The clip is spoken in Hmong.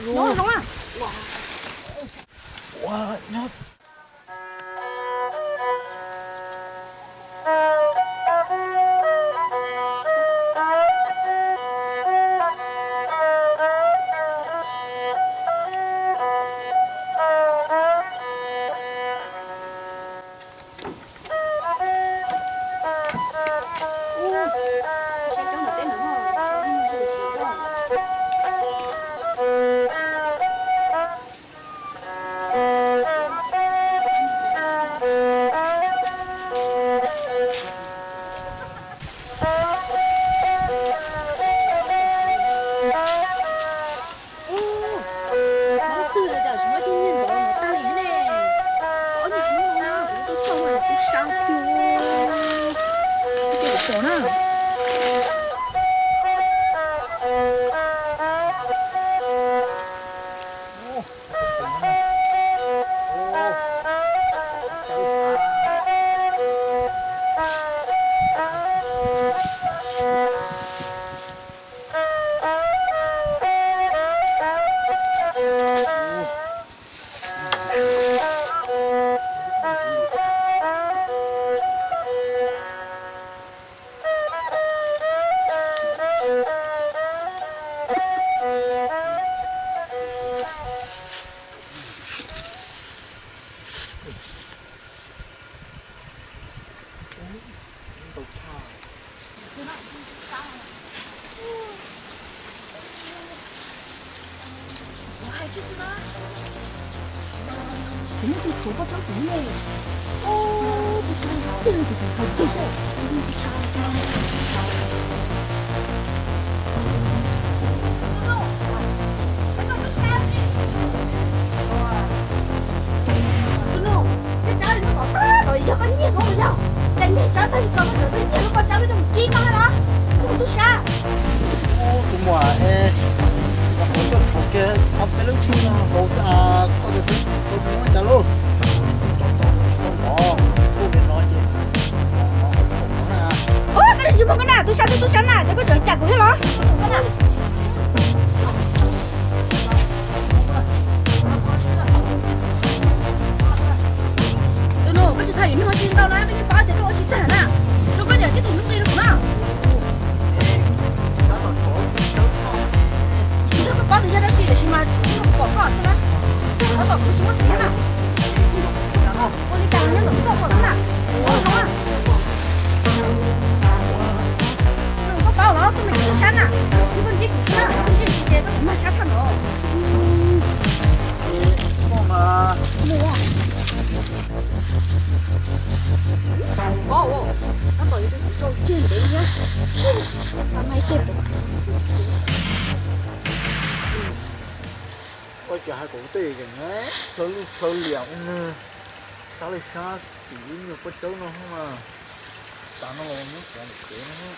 Nyob zoo na. Ua nyob. Ub, mob twg los cas tsis muaj ib tug niag ntov no tag li ne. Ob niag tub no na, kuv twb xauj mas kuv sab kiag. Ua cas tsis pom na. Kuv muaj tus tshuav koj tsob kuv ne. Tus sab tiag, tus sab tiag seb. Tus nus, tej tsawb no tom tag tom yog koj nyiag koj mus yog. Cas nyiag tsawb tag li ko koj tseem tuaj nyiag lub koj tsawb peb coj mus kib koj no. Tus tub sab. Tus muam es, kuv tuaj tshuav kiag ob peb lub tsheb no hauv xwb, koj tus tub tau muab cas lauj. Ub, koj tsis muag koj na, tub sab twb tub sab na, ces koj tseem cas kuv thiab los? Tus nus, koj tsis tham yuav nws ho tsis ntau na, koj yeej paub tias koj ua tsis tag na. Zoo koj niam tsis tham yuav nqi rau kuv na. Koj paub tias yog dab tsi tiam sis mas kuv pom koj xwb na. Tab tom kuv tsis muaj txiv na. Ua li cas los nyob ntawm koj xwb na. Ua zoo na. Koj paub los koj me tub sab na. Koj ntsib kuv xwb na, koj ntsib kuv ces koj tseem mag sab tshaj no. Tab tom yuav tus tsau ceg ntev thiab. Ua cas hais kom tej yeem na, plhaw lwj plhaw liam ua nws, sab li sab tim lub nyuag pob tsawb no mas, tas no los muab cov ntawm kev no.